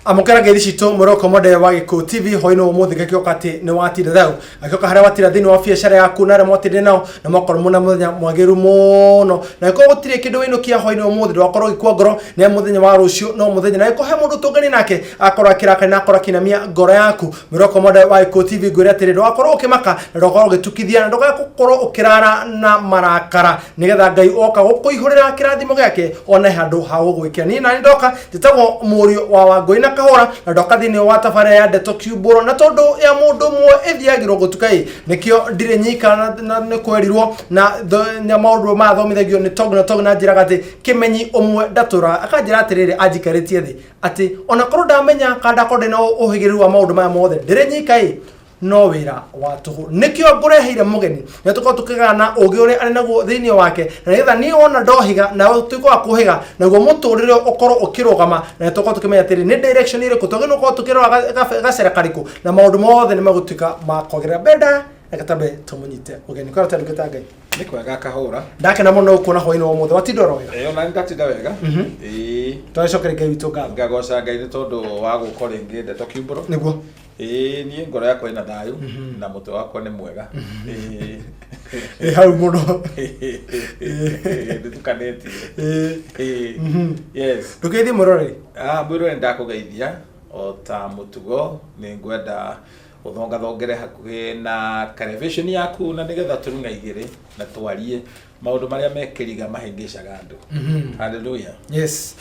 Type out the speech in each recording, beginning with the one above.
Amũkĩra ngeithi citũ mũroko monde wa Gĩkũyũ TV hwainĩ wa ũmũthĩ gĩkĩoka atĩ nĩ watinda thayũ agĩũka harĩa watinda thĩinĩ wa biacara yaku na arĩa mwatinde nao na mwakorwo mũna mũthenya mwagĩru mũno. Na gĩkorwo gũtirĩ kĩndũ wĩinũkia hwainĩ wa ũmũthĩ, ndũgakorwo ũgĩkua ngoro nĩ mũthenya wa rũciũ no mũthenya. Na gĩkorwo he mũndũ tũngani nake akorwo akĩrakara na akorwo akĩinamia ngoro yaku, mũroko monde wa Gĩkũyũ TV ngwĩre atĩrĩ, ndũgakorwo ũkĩmaka na ndũgakorwo ũgĩtukithia na ndũgakorwo ũkĩrara na marakara, nĩgetha Ngai oka gũkũihũrĩra kĩrathimo gĩake one handũ ha gũgwĩkĩra. Niĩ nani ndoka njĩtagwo mũriũ wa Wangũi na Kahũra, na ndoka thĩinĩ wa tabarĩra ya Ndeto Kiumbũro, na tondũ ya mũndũ ũmwe ĩthiagĩrwo gũtuka ĩ nĩkĩo ndirĩ nyika, na nĩ kwerirwo na maũndũ mathomithagio nĩ tog na tog, na njĩraga atĩ kĩmenyi ũmwe ndatũraga. Akanjĩra atĩrĩrĩ, anjikarĩtie thĩ atĩ onakorwo ndamenya kana ndakorwo ndĩ na ũhĩgĩrĩru wa maũndũ maya mothe, ndĩrĩ nyika ĩ no wĩra wa tũhũ. Nĩkĩo ngũreheire mũgeni nĩ tũkorwo tũkĩgana ũgĩ ũrĩa arĩ naguo thĩinĩ wake, na nĩgetha niĩ wona ndohiga nawe ũtuĩke wa kũhĩga, naguo mũtũrĩre ũkorwo ũkĩrũgama, na tũkorwo tũkĩmenya atĩrĩ nĩ direction ĩrĩkũ twagĩrĩirwo gũkorwo tũkĩrora gacĩra karĩkũ, na maũndũ mothe nĩ megũtuĩka ma kwagĩrĩra. Benda reke tambe tũmũnyite ũgeni. Kwĩra tandũkĩte Ngai. Nĩ kwega Kahũra. Ndakena mũno gũkuona hwainĩ wa ũmũthĩ, watinda oro wega? Ĩĩ, ona nĩ ndatinda wega. Ĩĩ. Tũgĩcokeria Ngai witũ ngatho. Ngagoca Ngai nĩ tondũ wa gũka rĩngĩ Ndeto Kiumbũro. Nĩguo. Ĩĩ, niĩ ngoro yakwa ĩna thayũ na mũtwe wakwa nĩ mwega. Ĩĩ. Ĩ hau mũno. Ndĩtukanĩtie. Ĩĩ. Ĩĩ. Yes. Ndũgeithie mwĩroreri. Ah, mwĩroreri ndakũgeithia o ta mũtugo, nĩ ngwenda ũthongathongere hakuhĩ na television yaku na nĩgetha tũrung'a igĩrĩ na twarie maũndũ marĩa mekĩriga mahĩngĩcaga andũ. Hallelujah. Yes.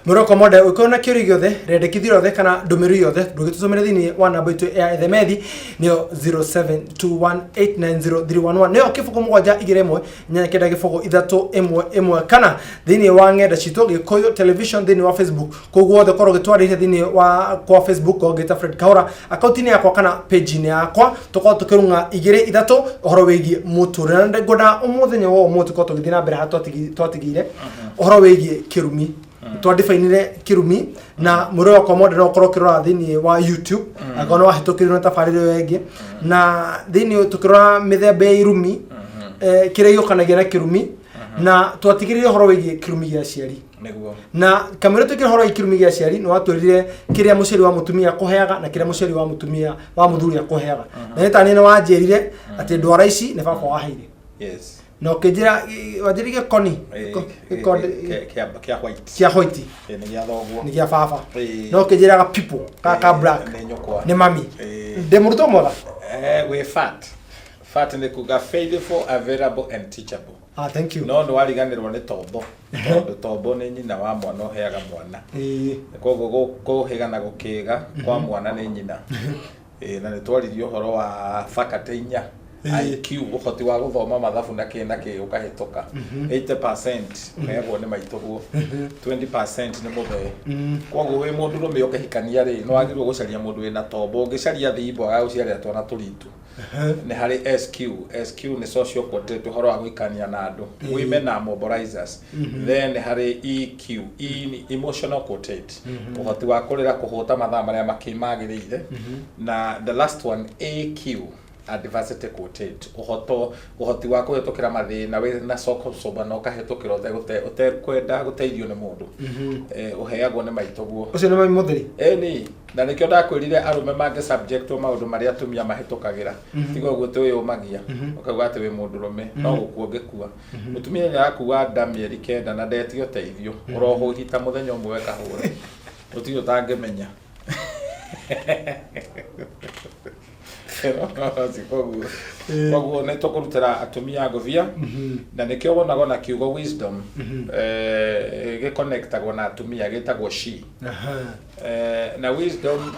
Mũroko monde, ũngĩkorwo na kĩũria gĩothe, rĩandĩkithio rĩothe kana ndũmĩrĩri yothe, ndũgĩtũtũmĩre thĩinĩ wa namba itũ ya ethemethi, nĩyo 0721890311, nĩyo 0721890 kana thĩinĩ wa ng'enda citũ Gĩkũyũ Television thĩinĩ wa Facebook. Kũu guothe korwo ũgĩtwarĩire thĩinĩ wa kwa Facebook ũngĩta Fred Kahora akaunti-inĩ yakwa kana page-inĩ yakwa, tũkorwo tũkĩrung'a igĩrĩ ithatũ ũhoro wĩgiĩ mũtũrĩre. Na ngwenda ũmũthenya wa ũmũthĩ tũkorwo tũgĩthiĩ na mbere harĩa twatigĩire ũhoro wĩgiĩ kĩrumi. Twandibainire kĩrumi na mwĩrĩ wakwa monde no ũkorwo ũkĩrora thĩinĩ wa YouTube angĩkorwo nĩ wahĩtũkĩirwo nĩ tabarĩra ĩyo ĩngĩ, na thĩinĩ tũkĩrora mĩthemba ya irumi, kĩrĩa gĩũkanagia na kĩrumi, na twatigĩrĩire ũhoro wĩgiĩ kĩrumi gĩa aciari. Nĩguo. Na kamũira twĩkĩra ũhoro wa kĩrumi gĩa aciari, nĩ watwĩrire kĩrĩa mũciari wa mũtumia akũheaga na kĩrĩa mũciari wa mũtumia wa mũthuri akũheaga. Na nĩ taniĩ nĩ wanjĩrire atĩ ndwara ici nĩ baba waheire. Yes. Na ũkĩnjĩra wanjĩrire gĩkoni kĩa white. Kĩa white. Nĩ gĩa thoguo. Nĩ gĩa baba. Na ũkĩnjĩraga people ka black. Nĩ nyũkwa. Nĩ mami. Ndĩ mũrutwo mwega? Wĩ fat. Fat nĩ kuga faithful, available and teachable. Ah, thank you. No nĩ wariganĩrwo nĩ tombo, tondũ tombo nĩ nyina wa mwana ũheaga mwana. Koguo kũhĩga na gũkĩga kwa mwana nĩ nyina. Ĩĩ, na nĩ twaririe ũhoro wa faculty inya. IQ, ũhoti wa gũthoma mathabu na kĩ na kĩ ũkahĩtũka. 80% ũheagwo nĩ maitũguo, 20% nĩ mũthee. Koguo wĩ mũndũrũme ũkĩhikania rĩ, nĩ wagĩrĩirwo gũcaria mũndũ wĩna tombo. Ũngĩcaria thimbo agagũciarĩra twana tũritu. Nĩ harĩ SQ. SQ nĩ social quotient, ũhoro wa gũikarania na andũ. Women are mobilizers. Then nĩ harĩ EQ, E nĩ emotional quotient, ũhoti wa kũrĩra kũhũta mathaa marĩa magĩrĩire. Na the last one AQ, adversity quotient, ũhoti wa kũhĩtũkĩra mathĩna wĩ na soko soba na ũkahĩtũkĩra ũtekwenda gũteithio nĩ mũndũ. Ũheagwo nĩ maitũguo. Ũcio nĩ mami mũtheri? Ĩni, na nĩkĩo ndakwĩrire arũme mangĩ subject maũndũ marĩa atumia mahĩtũkagĩra. Tiga ũguo twĩyũmagia, ũkauga atĩ wĩ mũndũrũme, no gũkua ũngĩkua. Mũtumia nĩ arakua nda mĩeri 9 na ndetie ũteithio, ũrohũhita mũthenya ũmwe we Kahũra. Gũtirĩ ũtangĩmenya. Koguo nĩ tũkũrutĩra atumia ngũbia, na nĩkĩo wonaga ona kiugo wisdom gĩconnectagwo na atumia, gĩtagwo she. Na wisdom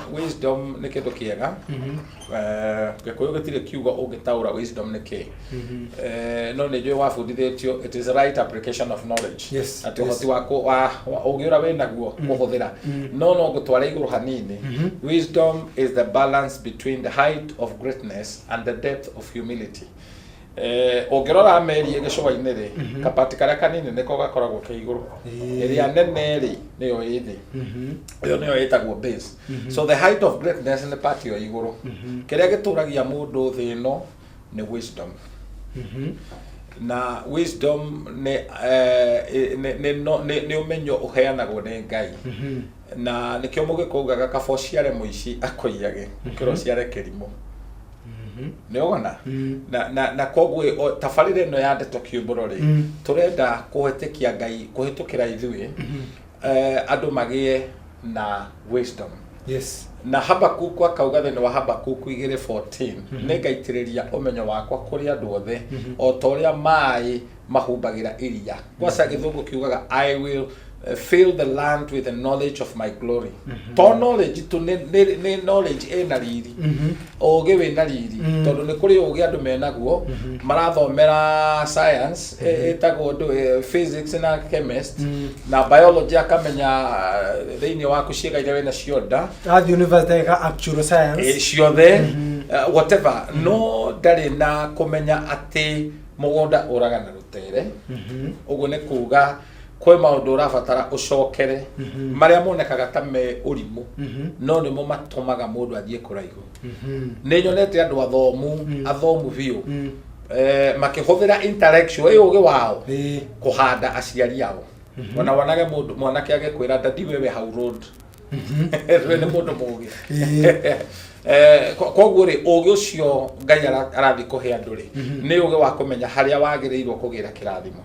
nĩ kĩndũ kĩega. Gĩkũyũ gĩtirĩ kiugo ũngĩtaũra wisdom nĩ kĩ. No nĩ njũĩ wabundithĩtio it is right application of knowledge. Atĩ ũhoti wa ũgĩ ũrĩa wĩ naguo kũhũthĩra. No no ngũtware igũrũ hanini. Wisdom is the balance between the height of greatness and the depth of humility. Ũngĩrora meri gĩcũa-inĩ rĩ, kabati karĩa kanini nĩko gakoragwo ke igũrũ. Ĩrĩa nene rĩ, nĩyo ĩ thĩ. Ĩyo nĩyo ĩtagwo base. So the height of greatness nĩ part ĩyo igũrũ. Kĩrĩa gĩtũragia mũndũ thĩ ĩno nĩ wisdom. Na wisdom nĩ eh, nĩ nĩ no- nĩ nĩ ũmenyo ũheanagwo nĩ Ngai. Na nĩkĩo mũgĩkũyũ ugaga kaba ũciare mũici akũiyage gũkĩra ũciare kĩrimũ. Nĩ ũgona? Na koguo tabarĩra ĩno ya Ndeto Kĩũmbũro rĩ, tũrenda kũhetũkia Ngai kũhĩtũkĩra ithuĩ, andũ magĩe na wisdom. Na Habakuku akauga thĩinĩ wa Habakuku 2:14, nĩ ngaitĩrĩria ũmenyo wakwa kũrĩ andũ othe o ta ũrĩa maĩ mahumbagĩra iria. Kwaca gĩthũngũ kiugaga, "I will fill the land with the knowledge of my glory." To knowledge tu, nĩ knowledge ĩna riri, ũgĩ wĩna riri, tondũ nĩ kũrĩ ũgĩ andũ menaguo marathomera science, ĩtagwo ndũ, physics na chemist na biology, akamenya thĩinĩ waku ciĩga iria wĩna cio nda. Athiĩ university eka actual science. Ciothe, whatever, no ndarĩ na kũmenya atĩ mũgũnda ũraga na rũtere. Ũguo nĩ kuga kwĩ maũndũ ũrabatara ũcokere marĩa monekaga ta me ũrimũ, no nĩmo matũmaga mũndũ athiĩ kũraihu. Nĩ nyonete andũ athomu, athomu biũ, makĩhũthĩra intellectual ĩ ũgĩ wao kũhanda aciari ao. Ona wonage mũndũ mwanake agĩkwĩra, "Daddy, wewe hau road we nĩ mũndũ mũgĩ." Koguo rĩ, ũgĩ ũcio Ngai arathiĩ kũhe andũ rĩ, nĩ ũgĩ wa kũmenya harĩa wagĩrĩirwo kũgĩra kĩrathimo,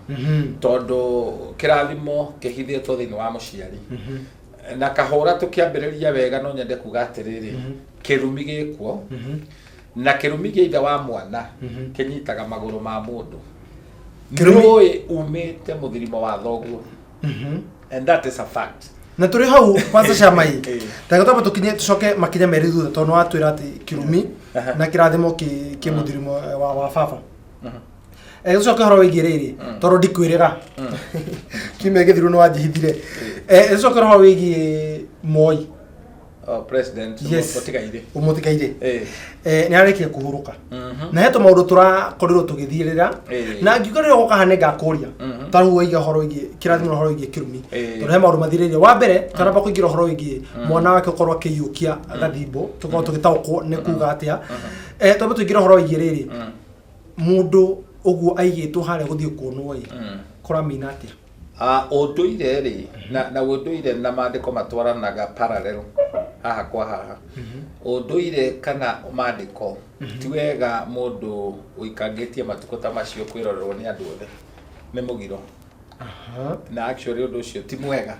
tondũ kĩrathimo kĩhithĩtwo thĩinĩ wa mũciari. Na kahũra tũkĩambĩrĩria wega, no nyende kuga atĩrĩrĩ, kĩrumi gĩkuo, na kĩrumi gĩa ithe wa mwana kĩnyitaga magũrũ ma mũndũ. Nĩũĩ umĩte mũthirimo wa thoguo, and that is a fact. Na tũrĩ hau kwanza cama ĩ, ta twamba tũkinye, tũcoke makinya merĩ thutha, tondũ nĩ watwĩra atĩ kĩrumi na kĩrathimo kĩ mũthirimo wa baba. Tũcoke ũhoro wĩgiĩ rĩrĩ, tondũ ndikwĩrĩga kiumia gĩthiru nĩ wanjihithire. Tũcoke ũhoro wĩgiĩ Moi. Oh, president. Mũtigairĩ. Mũtigairĩ. Nĩ arĩkia kũhurũka na he tũmaũndũ tũrakorirwo tũgĩthiĩrĩra, na ngiuga rĩrĩa ũgoka haha nĩngakũria. Tarĩu waiga ũhoro wĩgiĩ kĩrathimo na ũhoro wĩgiĩ kĩrumi, tondũ he maũndũ mathiĩrĩire. Wa mbere, tũramba kũingĩra ũhoro wĩgiĩ mwana wake ũkorwo akĩiyũkia gathimbo, tũkorwo tũgĩtaũkwo nĩ kuga atĩa. Twambe tũingĩre ũhoro wĩgiĩ rĩrĩ, mũndũ ũguo aigĩtwo harĩa gũthiĩ kuonwo ĩ, kũramina atĩa? Ah, ũndũire rĩ, na ũndũire na maandĩko matwaranaga parallel haha kwa haha. Ũndũire kana maandĩko, ti wega mũndũ ũikangĩtie matukũ ta macio kwĩrorerwo nĩ andũ othe, nĩ mũgiro. Na actually ũndũ ũcio ti mwega.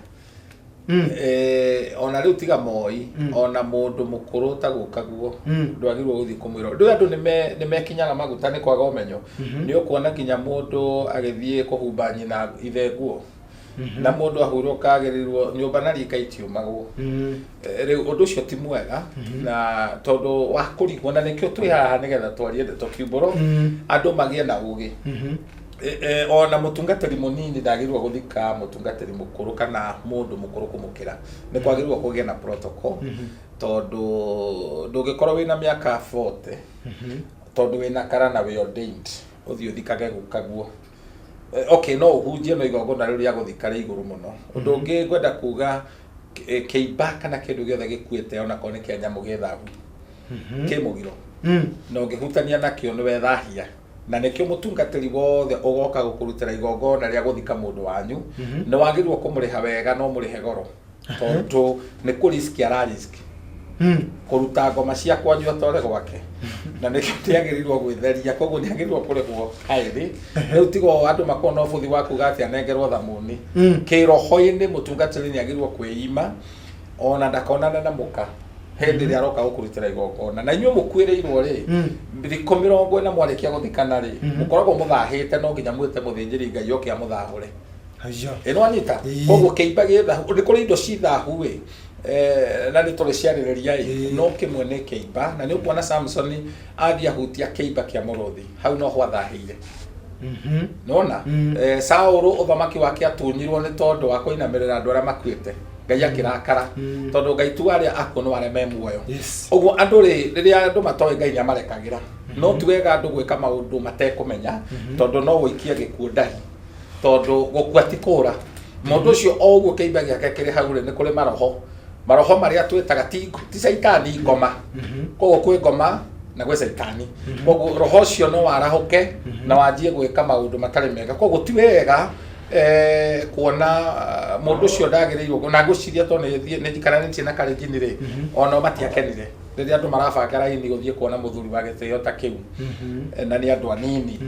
Ona rĩu tiga Moi, ona mũndũ mũkũrũ ta gukaguo ndwagĩrĩirwo gũthiĩ kũmwĩra. Rĩu andũ nĩ mekinyaga maguta nĩ kwaga ũmenyo. Nĩ ũkuona nginya mũndũ agĩthiĩ kũhumba nyina ithe nguo, na mũndũ ahurũka agĩrĩirwo nyũmba na rika itiumagwo. Rĩu ũndũ ũcio ti mwega, na tondũ wa kũrigwo, na nĩkĩo twĩ haha nĩgetha twarie ndeto kiumbũro, andũ magĩe na ũgĩ. Ona mũtungatĩri mũnini ndagĩrĩirwo gũthika mũtungatĩri mũkũrũ kana mũndũ mũkũrũ kũmũkĩra. Nĩ kwagĩrĩirwo kũgĩe na protocol, tondũ ndũngĩkorwo wĩna mĩaka 40, tondũ wĩna kara na wĩ ordained, ũthiĩ ũthikage gukaguo. Okay, no ũhunjie, no igongona rĩu rĩa gũthika rĩ igũrũ mũno. Ũndũ ũngĩ ngwenda kuga, kĩimba kana kĩndũ gĩothe gĩkuĩte, onakorwo nĩ kĩa nyamũ, gĩ thahu, kĩ mũgiro, na ũngĩhutania nakĩo nĩ wethahia. Na nĩkĩo mũtungatĩri wothe ũgoka gũkũrutĩra igongona rĩa gũthika mũndũ wanyu, nĩ wagĩrĩirwo kũmũrĩha wega, no mũrĩhe goro, tondũ nĩ kũ risk ara risk kũruta ngoma cia kwanyu atware gwake, na nĩkĩo ndĩagĩrĩirwo gwĩtheria. Koguo nĩagĩrĩirwo kũrĩhwo kaĩrĩ. Rĩu tigo andũ makorwo na ũbũthi wa kuga atĩ anengerwo thamuni. Kĩroho-inĩ mũtungatĩri nĩagĩrĩirwo kwĩima ona ndakonane na mũka hĩndĩ ĩrĩa aroka gũkũrutĩra igongona. Na inyuĩ mũkuĩrĩirwo rĩ, thikũ 40 mwarĩkia gũthikana rĩ, mũkoragwo mũthahĩte, no nginya mwĩte mũthĩnjĩri Ngai oke amũthahũre. Ĩno anyita. Koguo kĩimba gĩ thahu, nĩ kũrĩ indo ci thahu ĩ, na nĩ tũrĩ ciarĩrĩria ĩ, no kĩmwe nĩ kĩimba. Na nĩ ũkuona Samsoni athiĩ ahutia kĩimba kĩa mũrũthi, hau no hwathahĩire. Nona Saũlũ ũthamaki wake atunyirwo nĩ tondũ wa kũinamĩrĩra andũ arĩa makuĩte. Ngai akĩrakara, tondũ Ngai tu arĩa akuũ no arĩa me muoyo. Ũguo andũ rĩ, rĩrĩa andũ matoĩ Ngai nĩ amarekagĩra, no ti wega andũ gwĩka maũndũ matekũmenya, tondũ no gũikia gĩkuũ ndahi, tondũ gũkua ti kũra. Mũndũ ũcio o ũguo kĩimba gĩake kĩrĩ hau rĩ, nĩ kũrĩ maroho, maroho marĩa twĩtaga ti caitani, ngoma. Koguo kwĩ ngoma. Na gwĩ caitani. Koguo roho ũcio no warahũke na wanjie gwĩka maũndũ matarĩ mega. Koguo ti wega kuona mũndũ ũcio ndagĩrĩirwo, na ngwĩciria tondũ nĩ njikaranĩtie na Kalenjin rĩ, onao matiakenire rĩrĩa andũ marabanga raini gũthiĩ kuona mũthuri wa gĩtĩo ta kĩu. Na nĩ andũ anini.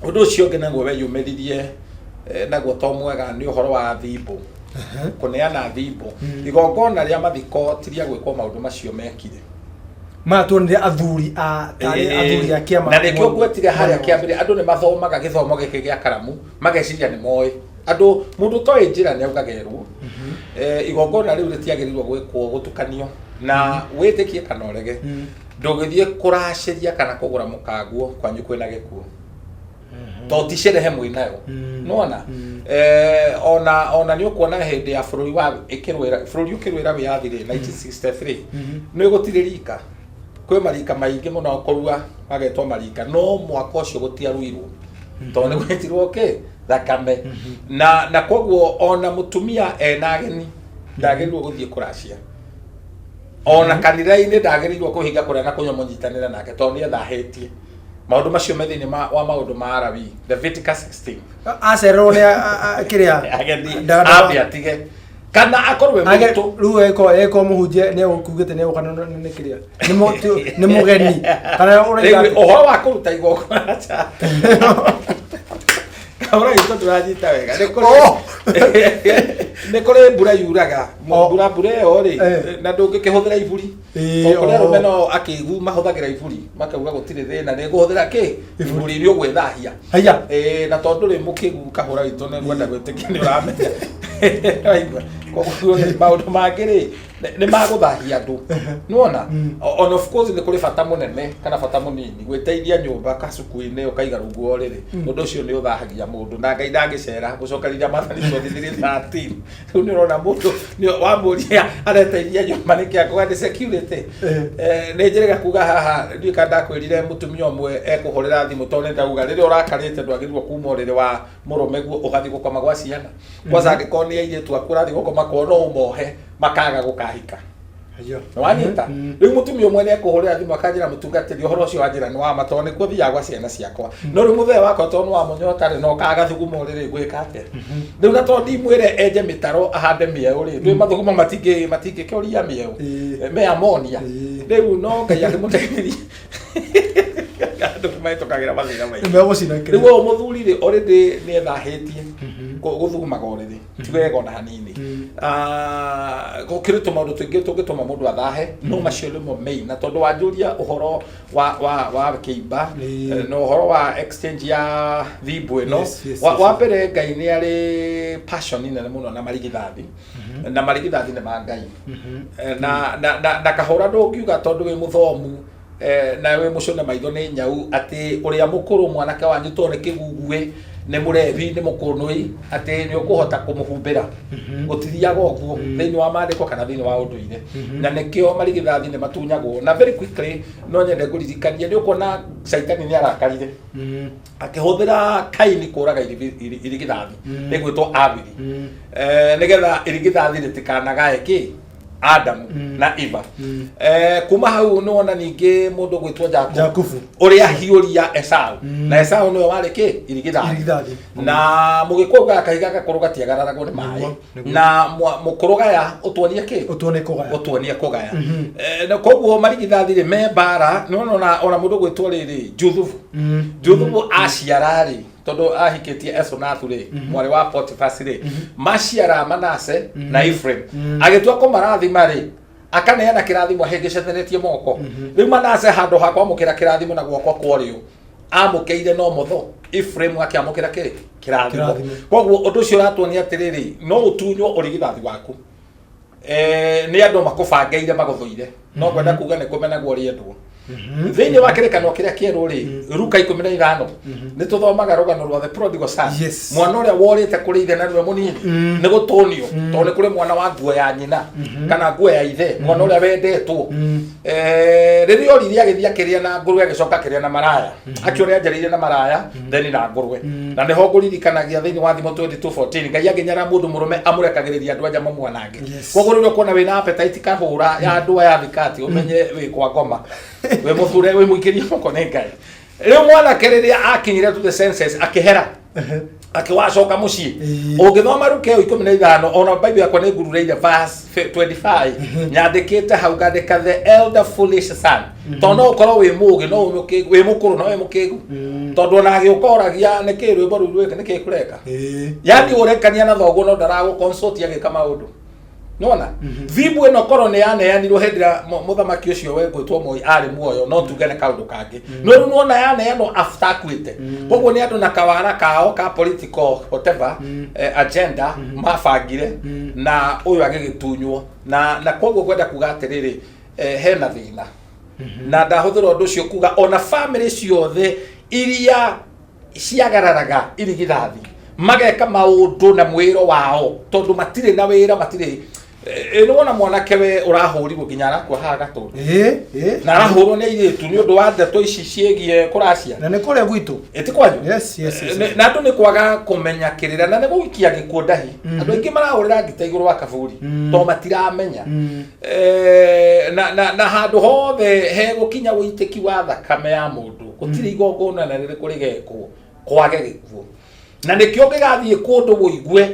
Ũndũ ũcio ũngĩ naguo weyumĩririe naguo to mwega nĩ ũhoro wa thimbũ, kũneana thimbũ. Igongona rĩa mathiko ti rĩa gwĩkwo maũndũ macio mekire. Maya tuonire athuri a tarĩ athuri a kĩama. Na nĩkĩo ngwetire harĩa kĩambĩrĩria, andũ nĩ mathomaga gĩthomo gĩkĩ gĩa karamu mageciria nĩ moĩ. Andũ, mũndũ ũtoĩ njĩra nĩ augaga erwo. Igongona rĩu rĩtiagĩrĩirwo gwĩkwo gũtukanio na wĩtĩkie kana ũrege. Ndũgĩthiĩ kũracĩria kana kũgũra mũkanguo kwanyu kwĩna gĩkuũ, to ti cerehe mwĩnayo. Nĩwona ona nĩ ũkuona hĩndĩ ya bũrũri wa ĩkĩrũĩra, bũrũri ũkĩrũĩra wĩyathi rĩ, 1963, nĩ gũtirĩ rika, kwĩ marika maingĩ mũno kũrua magetwo marika, no mwaka ũcio gũtiaruirwo tondũ nĩ gwetirwo kĩ thakame. Na koguo ona mũtumia ena ageni ndagĩrĩirwo gũthiĩ kũracia, ona kanitha-inĩ ndagĩrĩirwo kũhinga kũrĩa na kũnyua mũnyitanĩre nake tondũ nĩ ethahĩtie. Maũndũ macio me thĩinĩ wa maũndũ ma Alawii, Leviticus 16. Acererwo nĩ kĩrĩa ageni ambe atige kana akorwo we mũritũ. Rĩu eko mũhunjia nĩ egũkugĩte nĩ egũka nĩ kĩrĩa nĩ mũgeni kana ũraiga Rĩu ũhoro wa kũruta igongona cha kahora gitũ tũranyita wega, nĩ kũrĩ nĩ kũrĩ mbura yuraga. Mbura ĩyo rĩ, na ndũngĩkĩhũthĩra iburi. Kũrĩ arũme no akĩgu mahũthagĩra iburi, makauga gũtirĩ thĩna, nĩ ngũhũthĩra kĩ iburi, nĩ ũgwĩthahia. Haiya. Na tondũ rĩ mũkĩgu, kahũra witũ nĩ ngwenda gwĩtĩkia nĩ ũramenya. Waigua? Koguo rĩ, maũndũ mangĩ rĩ nĩ magũthahia andũ, nĩwona? On of course nĩ kũrĩ bata mũnene kana bata mũnini gwĩteithia nyũmba kacuku-inĩ ũkaiga rungu wa ũrĩrĩ. Ũndũ ũcio nĩ ũthahagia mũndũ na Ngai ndangĩcera gũcokereria Maathani 23:13. Rĩu nĩ ũrona mũndũ wamũria areteithia nyũmba nĩkĩ, akauga nĩ security. Nĩ njĩrĩga kuga haha, ndiũĩ kana ndakwĩrire mũtumia ũmwe ekũhũrĩra thimũ, tondũ nĩ ndauga rĩrĩa ũrakarĩte ndwagĩrĩirwo kuma ũrĩrĩ wa mũrũme guo ũgathiĩ gũkoma gwa ciana. Kwanza angĩkorwo nĩ airĩtu aku ũrathiĩ gũkoma kwao, no ũmohe makaga gũkahika. Nĩwanyita? Rĩu mũtumia ũmwe nĩ ekũhũrĩra thimũ akanjĩra, "Mũtungatĩri, ũhoro ũcio wanjĩra nĩ wa ma, tondũ nĩkuo thiaga gwa ciana ciakwa, no rĩu mũthee wakwa tondũ nĩ wamũnyota rĩ, na ũkaga gathuguma ũrĩrĩ, ngwĩka atĩa rĩu?" Na tondũ ndimwĩre enje mĩtaro ahande mĩeũ rĩ, ndwĩ mathuguma matingĩkĩũria mĩeũ me amonia. Rĩu no Ngai akĩmũteithia, andũ mahĩtũkagĩra mathĩna maingĩ. Megũcina. Rĩu ũyũ mũthuri rĩ, already nĩ ethahĩtie gũthugumaga ũrĩrĩ, ti wega ona hanini. Gũkĩrĩ tũmaũndũ tũingĩ tũngĩtũma mũndũ athahe, no macio nĩmo main. Na tondũ wanjũria ũhoro wa kĩimba na ũhoro wa exchange ya thimbũ ĩno, wa mbere Ngai nĩ arĩ passion nene mũno na marigithathi, na marigithathi nĩ ma Ngai. Na kahũra ndũngiuga tondũ wĩ mũthomu na wĩ mũcũne maitho nĩ nyau atĩ ũrĩa mũkũrũ mwanake wanyu tondũ nĩ kĩguguĩ, nĩ mũrebi, nĩ mũkũnũi, atĩ nĩ ũkũhota kũmũhumbĩra. Gũtithiaga ũguo thĩinĩ wa maandĩko kana thĩinĩ wa ũndũire, na nĩkĩo marigithathi nĩ matunyagwo. Na very quickly no nyende ngũririkanie, nĩ ũkuona caitani nĩ arakarire akĩhũthĩra Kaini kũraga irigithathi rĩgwĩtwo Abili, nĩgetha irigithathi rĩtikanagae kĩ Adamu na Eva. Kuma hau nĩ wona ningĩ mũndũ gwĩtwo Jakubu, Jakubu. Ũrĩa hiũria Esau, na Esau nĩwe warĩ kĩ irigithathi. Irigithathi. Na mũgĩkũyũ ugaga kahiga gakũrũ gatiagararagwo nĩ maĩ. Nĩguo. Na mũkũrũ gaya ũtuonie kĩ? Ũtuonie kũgaya. Ũtuonie kũgaya. Na koguo marigithathi rĩ me mbara. Nĩwona ona mũndũ gwĩtwo rĩrĩ Juthubu, Juthubu aciara rĩ, tondũ ahikĩtie Esonathu rĩ, mwarĩ wa Potifasi rĩ, maciara Manase na Ephraim, agĩtua kũmarathima rĩ, akaneana kĩrathimo ahĩngĩcathanĩtie moko. Rĩu Manase handũ ha kwamũkĩra kĩrathimo na guoko kwa ũrĩo, amũkĩire no motho. Ephraim akĩamũkĩra kĩ kĩrathimo. Kĩrathimo. Koguo ũndũ ũcio ũratuonia atĩrĩrĩ, no ũtunywo ũrigithathi waku nĩ andũ makũbangĩire magũthũire, no ngwenda kuga nĩ kũmenagwo rĩendwo. Thĩinĩ wa kĩrĩkanĩro kĩrĩa kĩerũ rĩ, Luka 15, nĩ tũthomaga rũgano rwa the prodigal son, mwana ũrĩa worĩte kũrĩ ithe na nĩwe mũnini. Nĩ gũtũnio, tondũ nĩ kũrĩ mwana wa nguo ya nyina kana nguo ya ithe, mwana ũrĩa wendetwo. Rĩrĩa orire agĩthiĩ akĩrĩa na ngũrwe, agĩcoka akĩrĩa na maraya, akĩũrĩa njereire na maraya then na ngũrwe. Na nĩho ngũririkanagia thĩinĩ wa Thimo 22:14, Ngai angĩnyara mũndũ mũrũme amũrekagĩrĩria andũ anja mamwanange. Koguo rĩrĩa ũkuona wĩna appetite kahũra ya andũ aya thikati, ũmenye wĩ kwa ngoma. Wĩ mũthure, wĩ mũikĩrie moko nĩ Ngai. Rĩu mwanake rĩrĩa akinyire to the senses, akĩhera, akĩwacoka mũciĩ. Ũngĩthoma Luka ĩyo 15, ona Bible yakwa nĩ ngururĩire verse 25, nyandĩkĩte hau ngandĩka "the elder foolish son", tondũ no ũkorwo wĩ mũgĩ, no wĩ mũkĩgu, wĩ mũkũrũ no wĩ mũkĩgu, tondũ ona agĩũka oragia nĩkĩ rwĩmbo rũu rwĩka, nĩkĩ kũreka. Yani ũrekania na thoguo no ndaragũ consult agĩka maũndũ. Nona thimũ ĩno korwo nĩ yaneanirwo hĩndĩ ĩrĩa mũthamaki ũcio wegwĩtwo Moi arĩ muoyo, no tuge nĩ kaũndũ kangĩ, no rĩu nĩwona yaneanwo after akuĩte. Koguo nĩ andũ na kawara kao ka political whatever agenda mabangire na ũyũ agĩgĩtunywo na koguo ngwenda kuga atĩrĩrĩ, hena thĩna na ndahũthĩra ũndũ ũcio kuga ona family ciothe iria ciagararaga irigithathi mageka maũndũ na mwĩro wao, tondũ matirĩ na wĩra, matirĩ. Nĩ wona mwanake we ũrahũrirwo nginya arakua haha gatũndũ ĩ ĩ na arahũrwo nĩ airĩtu nĩ ũndũ wa ndeto ici ciĩgiĩ kũracia. Na nĩ kũrĩa gwitũ. Ĩti kwanyu? Yes. Na andũ nĩ kwaga kũmenya kĩrĩra na nĩ gũikia gĩkuũ ndahi. Andũ aingĩ marahũrĩra ngita igũrũ wa kaburi tondũ matiramenya. Na handũ hothe hegũkinya ũitĩki wa thakame ya mũndũ, gũtirĩ igongona na rĩrĩkũ rĩgekwo kwage gĩkuũ, na nĩkĩo ũngĩgathiĩ kũndũ wũigue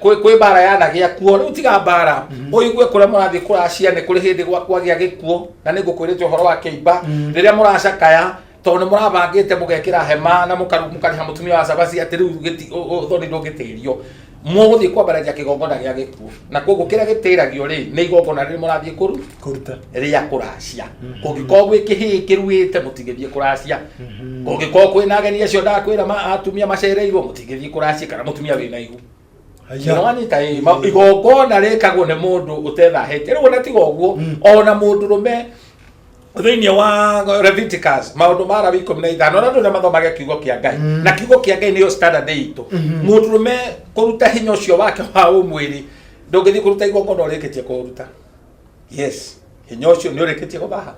kwĩ mbara yanagĩa kuo, rĩu tiga mbara, ũigue kũrĩa mũrathiĩ kũracia nĩ kũrĩ hĩndĩ kwagĩa gĩkuũ, na nĩ ngũkwĩrĩte ũhoro wa kĩimba rĩrĩa mũracakaya, tondũ nĩ mũrabangĩte mũgekĩra hema na mũkarĩha mũtumia wa cabaci atĩ rĩu ũthoni ndũngĩtĩrio, mũgũthiĩ kwambararia kĩgongona gĩa gĩkuũ, na koguo kĩrĩa gĩtĩragio rĩ nĩ igongona rĩrĩa mũrathiĩ kũru kũruta rĩa kũracia. Kũngĩkorwo gwĩ kĩhĩĩ kĩruĩte, mũtingĩthiĩ kũracia. Kũngĩkorwo kwĩna ageni acio ndakwĩra atumia macereirwo, mũtingĩthiĩ kũracia, kana mũtumia wĩna ihu. Aya. Nĩwanyita? Ĩ, igongona rĩkagwo nĩ mũndũ ũtethahĩte. Rĩu ona tiga ũguo, ona mũndũrũme thĩinĩ wa Leviticus, maũndũ ma Lawi 15, ona andũ nĩ mathomage kiugo kĩa Ngai, na kiugo kĩa Ngai nĩyo standard itũ. Mũndũrũme kũruta hinya ũcio wake wa ũmwĩrĩ, ndũngĩthiĩ kũruta igongona ũrĩkĩtie kũruta. Yes, hinya ũcio nĩ ũrĩkĩtie gũthaha.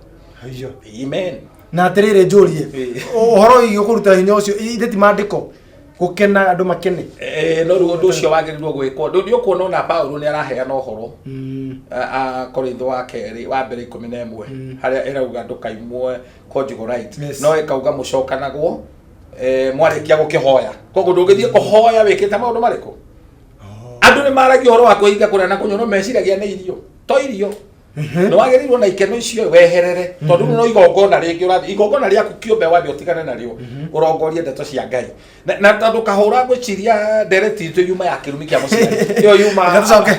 Aya. Amen. Na atĩrĩrĩ, njũrie ũhoro wĩgiĩ kũruta hinya ũcio, ithe ti mandĩko gũkena andũ makene? No rĩu ũndũ ũcio wagĩrĩirwo gwĩkwo, nĩ ũkuona ona Paulo nĩ araheana ũhoro a Korintho wa kerĩ wa mbere 11, harĩa ĩrauga ndũkaimwo conjugal right. No ĩkauga mũcokanagwo mwarĩkia gũkĩhoya. Koguo ndũngĩthiĩ kũhoya wĩkĩte maũndũ marĩkũ. Andũ nĩ maragia ũhoro wa kwĩhinga kũrĩa na kũnyua, no meciragia nĩ irio, to irio. Nĩ wagĩrĩirwo na ikeno icio weherere, tondũ rĩu no igongona rĩngĩ ũrathiĩ, igongona rĩaku kĩũmbe wambe ũtigane narĩo, ũrongorie ndeto cia Ngai. Na tondũ kahũra ngwĩciria ndereti itũ yuma ya kĩrumi kĩa mũciari, ĩyo yuma Reke tũcoke.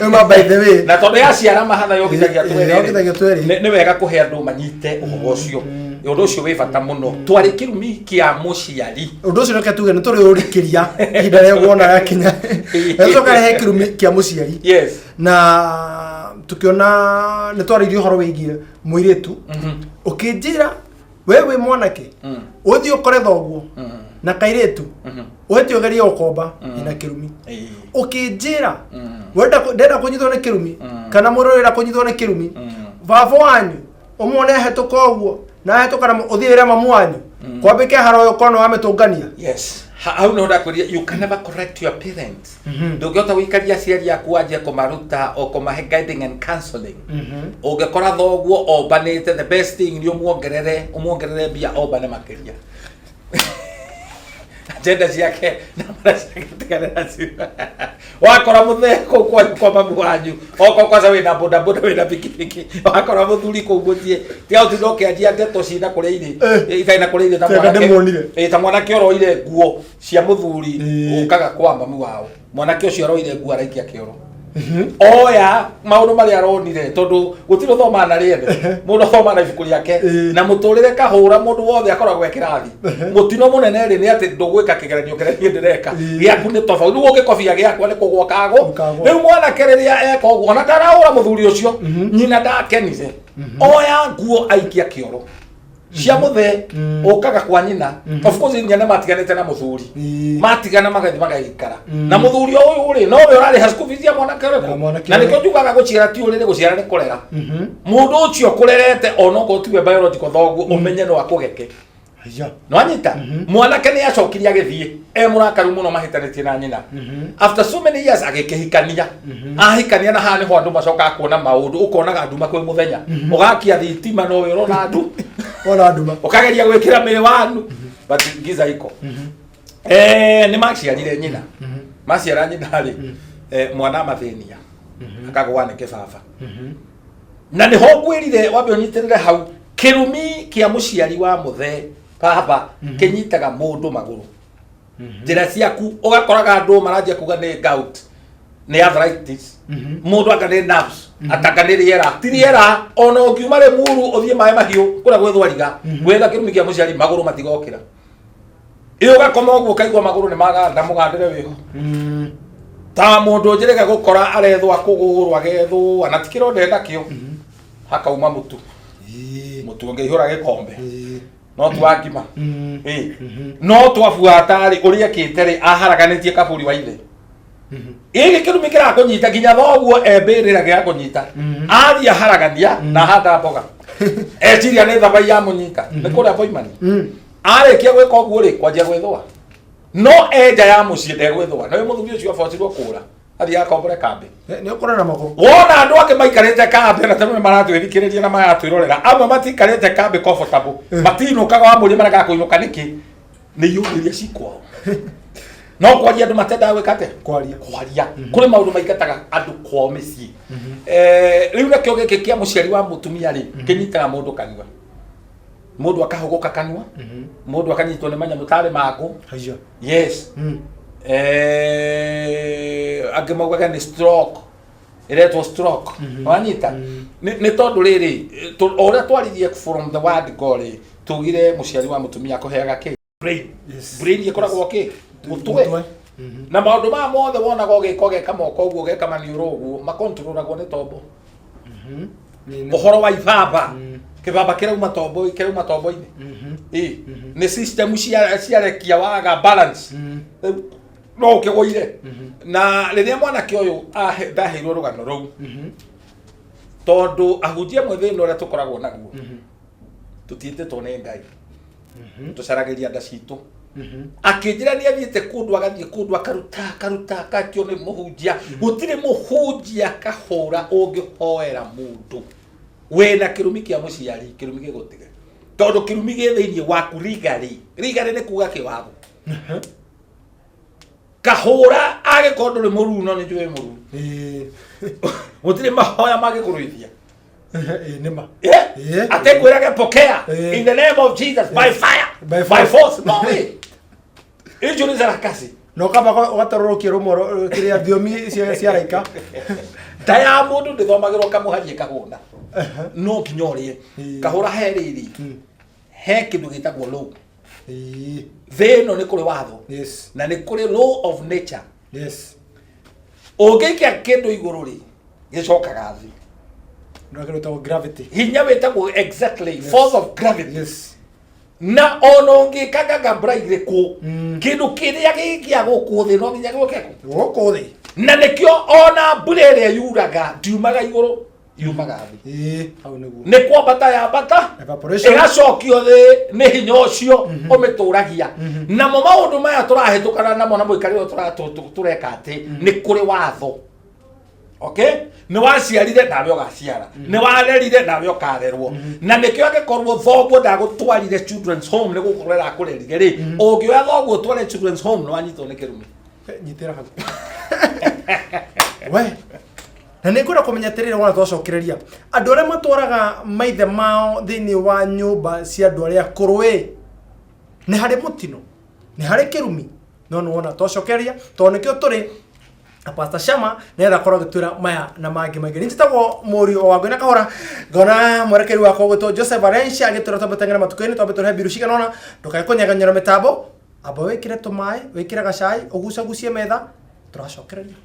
Yuma, by the way. Na tondũ yaciara mahatha yongithagia twerĩ. Yongithagia twerĩ. Nĩ wega kũhe andũ manyite ũhoro ũcio, ũndũ ũcio wĩ bata mũno, twarĩ kĩrumi kĩa mũciari. Ũndũ ũcio reke tuge nĩ tũrĩ ũrikĩria ihinda rĩa kuona yakinya. Tũcoke rehe kĩrumi kĩa mũciari. Na tukiona nĩ twarĩirie ũhoro wĩgiĩ mũirĩtu, ũkĩnjĩra we wĩ mwanake ũthiĩ ũkore thoguo na kairĩtu, ũhĩtie ũgerie gũkomba, ina kĩrumi. Ũkĩnjĩra wenda ndenda kũnyitwo nĩ kĩrumi, kana mũndũ ũrenda kũnyitwo nĩ kĩrumi, baba wanyu ũmuone ahetũka ũguo na ahetũka na ũthiĩ wĩre mamu wanyu kwambĩke haro ũyũ korwo nĩ wamĩtũngania. Yes, hau nĩho ndakwĩrire you can never correct your parents. Ndũngĩhota gũikaria aciari aku wanjie kũmaruta o kũmahe guiding and counseling. Ũngĩkora thoguo ombanĩte, the best thing nĩ ũmuongerere, ũmuongerere mbia ombane makĩria. Agenda ciake na mara ciake tigane nacio. Wakora mũthee kũu kwanyu kwa mamu wanyu, okorwo kwanza wĩna bodaboda, wĩna pikipiki, wakora mũthuri kũu mũciĩ, tiga ũtinda ũkĩanjia ndeto cina kũrĩa irĩ itarĩ na kũrĩa irĩ ta Tega mwanake. ndĩmuonire. Ta mwanake ũroire nguo cia mũthuri ũkaga kwa mamu wao, mwanake ũcio aroire nguo araikia kĩoro, oya maũndũ marĩa aronire, tondũ gũtirĩ ũthomaga na rĩene, mũndũ athomaga na ibuku rĩake. Na mũtũrĩre kahũra, mũndũ wothe akoragwo e kĩrathi. Mũtino mũnene rĩ nĩ atĩ ndũgwĩka kĩgeranio kĩrĩa niĩ ndĩreka, gĩaku nĩ tofauti. Rĩu ũngĩkobia gĩakwa nĩ kũgwa kagwo. Kagwo. Rĩu mwanake rĩrĩa eka ũguo, ona ndarahũra mũthuri ũcio, nyina ndakenire, oya nguo aikia kĩoro cia mũthee ũkaga kwa nyina. Of course nyina nĩ matiganĩte na mũthuri. Matigana magathiĩ magaikara na mũthuri o ũyũ rĩ, nowe ũrarĩha school fees ya mwanake Ya ũrĩkũ. mwanake Na nĩkĩo ũrĩkũ. njugaga gũciara ti ũrĩrĩ, gũciara nĩ kũrera. Mũndũ ũcio kũrerete, onokorwo tiwe biological thoguo, ũmenye no akũgeke. Haiya. Nwanyita mwanake nĩ acokirie agĩthiĩ e mũrakaru mũno mahĩtanĩtie na nyina. After so many years agĩkĩhikania, ahikania na haha nĩho andũ macokaga kuona maũndũ, ũkonaga nduma kwĩ mũthenya, ũgakia thitima no we ũrona ndu. Wona nduma. Ũkageria gwĩkĩra mĩwanu, but giza iko. Nĩ maciarire nyina, maciara nyina rĩ, mwana amathĩnia akagwa nĩ kĩbaba, na nĩho ngwĩrire wambe ũnyitĩrĩre hau. Kĩrumi kĩa mũciari wa mũthee baba kĩnyitaga mũndũ magũrũ, njĩra ciaku ũgakoraga andũ maranjia kuga nĩ gout, nĩ arthritis, mũndũ anga nĩ nerves, atanga nĩ rĩera. Ti rĩera, ona ũngiuma Rĩmuru ũthiĩ maĩ mahiũ kũrĩa gwĩthwariga gwetha kĩrumi kĩa mũciari, magũrũ matigokĩra. Ĩ ũgakoma ũguo ũkaigua magũrũ nĩ maganda, mũgandĩre wĩho ta mũndũ njĩrĩga gũkora arethwo akũgũrũ agethwo na ti kĩronda endakĩo, hakauma mũtu. Mũtu ũngĩihũra gĩkombe no twa ngima. Ĩ no twabuata rĩ, ũrĩa ekĩte rĩ, aharaganĩtie kaburi wa ithe. Gĩkĩ kĩrumi kĩrakũnyita nginya thoguo embĩrĩra gĩakũnyita, athiĩ aharagania na ahanda mboga, eciria nĩ thabai yamũnyita nĩ kũrĩa boimani. Arĩkia gwĩka ũguo rĩ, kwanjia gwĩthũa, no enja ya mũciĩ ndegwĩthũa. Na wĩ mũthuri ũcio abocirwo kũra athiĩ akombore kambĩ. Nĩ ũkũra na magũrũ. Wona andũ angĩ maikarĩte kambĩ na tondũ nĩ maratwĩthikĩrĩria na maratwĩrorera, amwe matikarĩte kambĩ comfortable, matinũkaga, wamũria marekaga kũinũka nĩkĩ? Nĩ iũndũ iria ci kwao, no kwaria andũ matendaga gwĩka atĩa? Kwaria. Kwaria. Kũrĩ maũndũ maingataga andũ kwao mĩciĩ. Rĩu nakĩo gĩkĩ kĩa mũciari wa mũtumia rĩ, kĩnyitaga mũndũ kanua, mũndũ akahũgũka kanua, mũndũ akanyitwo nĩ manyamũ tarĩ mangũ. Haiya. Yes. Angĩ maugaga nĩ stroke, ĩretwo stroke. Wanyita nĩ tondũ rĩrĩ, o ũrĩa twaririe from the word go rĩ, tugire mũciari wa mũtumia akũheaga kĩ? Brain. Brain ĩkoragwo kĩ? Mũtwe. Mũtwe. Na maũndũ maya mothe wonaga ũgĩka, ũgeka moko ũguo, ũgeka maniũrũ ũguo, makontrolagwo nĩ tombo. Ũhoro wa ibaba, kĩbaba kĩrauma tombo, kĩrauma tombo-inĩ. Ĩ nĩ system cia ciarekia waga balance. Rĩu no ũkĩgũire. Na rĩrĩa mwanake ũyũ ndaheirwo rũgano rũu, tondũ ahunjia amwe thĩna ũrĩa tũkoragwo naguo, tũtiĩtĩtwo nĩ Ngai, tũcaragĩria nda citũ. Akĩnjĩra nĩ athiĩte kũndũ, agathiĩ kũndũ, akaruta akaruta, akakio nĩ mũhunjia. Gũtirĩ mũhunjia kahũra ũngĩhoera mũndũ wĩna kĩrumi kĩa mũciari kĩrumi gĩgũtige, tondũ kĩrumi gĩ thĩinĩ waku rigari rigari nĩ kuga kĩwatho. Kahũra angĩkorwo ndũrĩ mũruu, no nĩ njũĩ mũruu, gũtirĩ mahoya mangĩkũrũithia. Ĩĩ, nĩ ma. Atekwĩrage pokea in the name of Jesus by fire, By by force. force, no way. Icio nĩ sarakasi. Na ũkamba ũgatororokia rũmwe kĩrĩa thiomi cia raika. Nda ya mũndũ ndĩthomagĩrwo kamũharie kahũna, no nginya ũrĩe. Kahũra he rĩrĩ, he kĩndũ gĩtagwo law. Thĩ ĩno nĩ kũrĩ watho na nĩ kũrĩ law of nature. Ũngĩikia kĩndũ igũrũ rĩ, gĩcokaga thĩ. No kĩndũ gĩtagwo gravity. Hinya wĩtagwo exactly force of gravity. Na ona ũngĩka ngambura irĩkũ, kĩndũ kĩrĩa gĩkĩa gũkũ thĩ no nginya gĩũke kũ? Gũkũ thĩ. Na nĩkĩo ona mbura ĩrĩa yuraga ndiumaga igũrũ, yumaga thĩ. Ĩĩ, hau nĩguo. Nĩ kwambata yambata. Evaporation. Ĩgacokio thĩ nĩ hinya ũcio ũmĩtũragia. Namo maũndũ maya tũrahĩtũkana namo na mũikarĩre ũyũ tũreka atĩ nĩ kũrĩ watho. Okay, nĩ waciarire nawe ũgaciara, nĩ warerire nawe ũkarerwo. Na nĩkĩo angĩkorwo thoguo ndagũtwarire children's home nĩ gũkũrera akũrerire rĩ, ũngĩoya thoguo ũtware children's home nĩ wanyitwo nĩ kĩrumi. Nyitĩra hau we. Na nĩ ngwenda kũmenya atĩrĩrĩ, wona twacokereria andũ arĩa matwaraga maithe mao thĩinĩ wa nyũmba cia andũ arĩa akũrũ ĩ, nĩ harĩ mũtino, nĩ harĩ kĩrumi? No nĩ wona twacokeria, tondũ nĩkĩo tũrĩ na Pastor Shama nĩgetha akorwo agĩtwĩra maya na mangĩ maingĩ. Nĩ njĩtagwo mũriũ wa Ngũĩ na Kahũra, ngona mwerekeri wakwa ũgwĩtwo Joseph Valencia agĩtwĩra twambe teng'ere matukũ-inĩ, twambe tũrehe mbiru cigana ũna. Ndũkae kũnyeganyera mĩtambo, amba wĩkĩre tũmaĩ, wĩkĩre gacai, ũgucagucie metha, tũracokereria.